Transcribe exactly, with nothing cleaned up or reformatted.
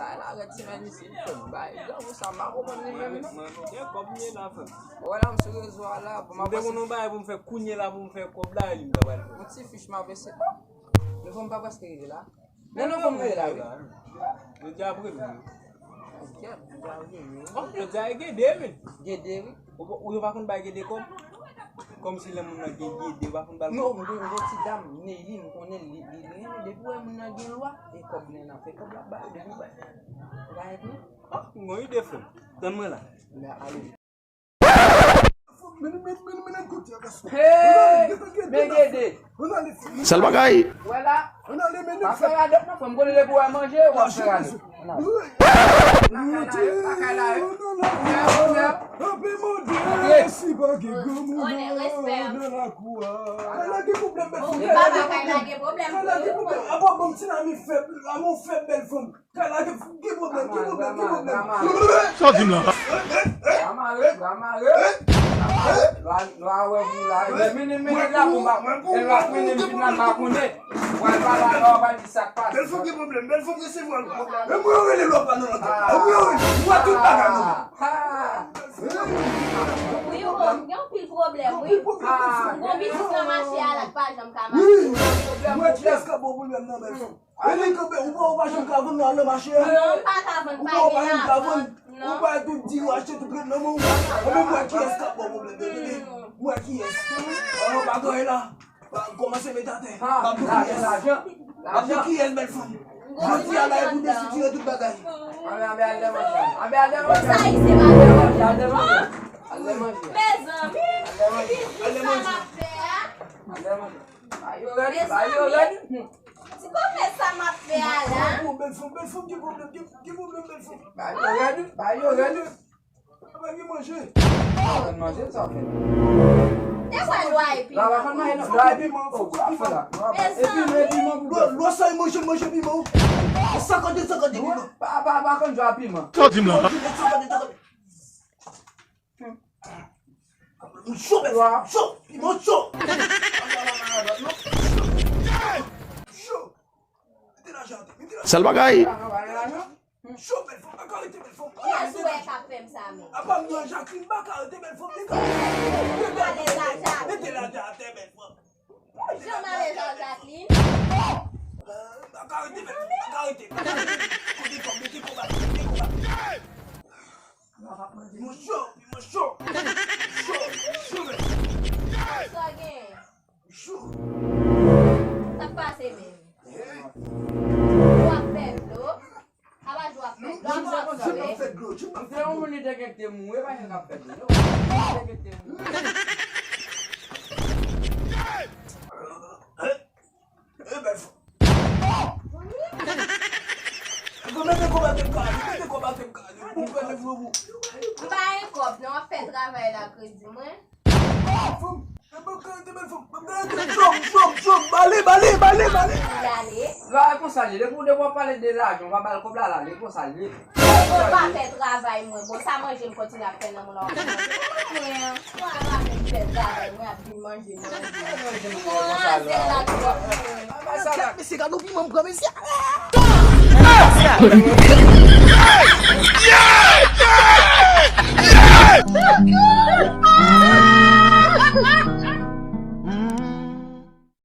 Ay, la rèd semèn isi, m fè bay. Granmoun sa, m pa konprann li menm, non. Mwen, mwen, gen kòb m ye la, frè m. Wè la, m sou rezo a la, pou m ap pase. M te konn yon bagay pou m fè kounye la, pou m fè kòb la, e li m ta pral fè. Yon ti fich m ap eseye. Oh! Devan m pa prèske rive la. Men non, fò m rive la, wi. Jodi a premye. Kèt, jodi a premye. Oh, jodi a e gede, wi. Gede, wi. Ou, ou yo pa konn bay gede kòb? Kòmsi lè moun nan gen gede, ou pa konn ba l kòb? Non, m gen, m gen ti dam, Neyli, m konnen li, li, li renmen depi w wè moun nan gen lwa, e kòb li nan fè kòb la ba yo depi w wè. Ou pa enki? Oh, m gon ide, frè m. Tann mwen la. Men ale. Hey! Men gede. Sèl bagay. Wè la. Pa fè radòt non, frè m, konnen depi w wè manje, w ap fè radòt. Lakay la, lakay la, lakay la. Onè, respè. Wi, papa, kay la gen pwoblèm. Apa bon ti nami fèb, amoun fèb bèl fanm. Kay la gen, gen pwoblèm, gen pwoblèm, gen pwoblèm. Sa w di m la? Bra mare, bra mare. Lwa, lwa wè pou la. Mennen, mennen la pou m pa, e lwa mennen m fin la m pa konnen. Ou pral pale a lwa, ou pral di sa k pase. Bèl fanm gen pwoblèm, bèl fanm resevwa lwa. E mwen yo rele lwa pa nan lòt. E mwen yo rele, mwen tout bagay mwen. Wi, ou gen anpil pwoblèm, wi. Ou gon biznis nan mache a la k pa janm ka mache. Wi, mwen kiyès k ap ba w pwoblèm nan, bèl fanm? E li kanpe, ou pa, ou pa janm ka vann nan, nan mache a. Non, m pa ka vann, ou pa, ou pa janm ka vann. Ou bay tout di yo achte tout rèd nan men w. Anben m wè kiyès k ap ba w pwoblèm, bebe. M wè kiyès. An, pa gen anyen la. Pa, kòmanse met atè. M ap di kiyès. M ap di kiyès, bèl fanm. Jodi a la, e pou desitire tout bagay. Anben, anben, al dèmanje. Anben, al dèmanje. Sa, se pa dèmanje. Al dèmanje. Al dèmanje. Mezanmi, ki biznis sa m ap fè a? Al dèmanje. Ba yo rèd, ba yo rèd. Ti kòmès sa m ap fè a la. Bèl fanm, bèl fanm, gen pwoblèm, gen, gen pwoblèm, bèl fanm. Ba yo rèd, ba yo rèd. Pa gen manje. Pa konn manje, sa w fè. Te wè lwa epi. Lwa pa konn manje, non. Lwa epi, oh, sa w fè la. Lwa pa, epi, men piman pou lwa, lwa sa e manje, manje piman. Sankant, sankant piman. Pa, pa, pa konn jwe a piman. Sa w di m la? Sankant, sankant. Cho, bèl fanm, cho, piman cho. Cho. Mete lajan atè, mete lajan. Sèl bagay. Cho, bèl fanm, pa ka rete, bèl fanm. Kiyès ou wè k ap fè m sa menm? Apa m nan Jacqueline, pa ka rete, bèl fanm. Mete lajan atè, bèl fanm. Jan m ale Jean Jacqueline. Pa ka rete, bèl fanm, pa ka rete, pa ka rete. Kote kòb, mete kòb atè, mete kòb atè. Piman cho, piman cho. Cho, cho, men. Sa gen? Cho. Sa k pase menm? Ou ap fè dlo? Apa ou ap fè dlo? Apa w ap fè dlo? Ou se yon moun li te gen te mouri, pa gen k ap fè dlo. Yon moun li te gen te mouri. E bèl fanm. Mete kòb atè m ka ale, mete kòb atè m ka ale. Ou fè lèv yo pou. M pa gen kòb non, w ap fè travay la kredi mwen. Fanm, e pa ka rete bèl fanm, pa ka rete. Jòb, jòb, jòb, bale, bale, bale, bale. Li ale. La, e konsa li ye. Depi, depi w ap pale de lajan, w pa ba l kòb la, la, e konsa li ye. Ou pa fè travay mwen. Bon, sa manje m kontinye ap fè nan moun la, w ap fè manje. Mwen, mwen ap avè m fè travay, mwen ap vin manje, manje. Mwen anzè la twòp, mwen. Kèt, mesye, gade yon piman m pran, mesye.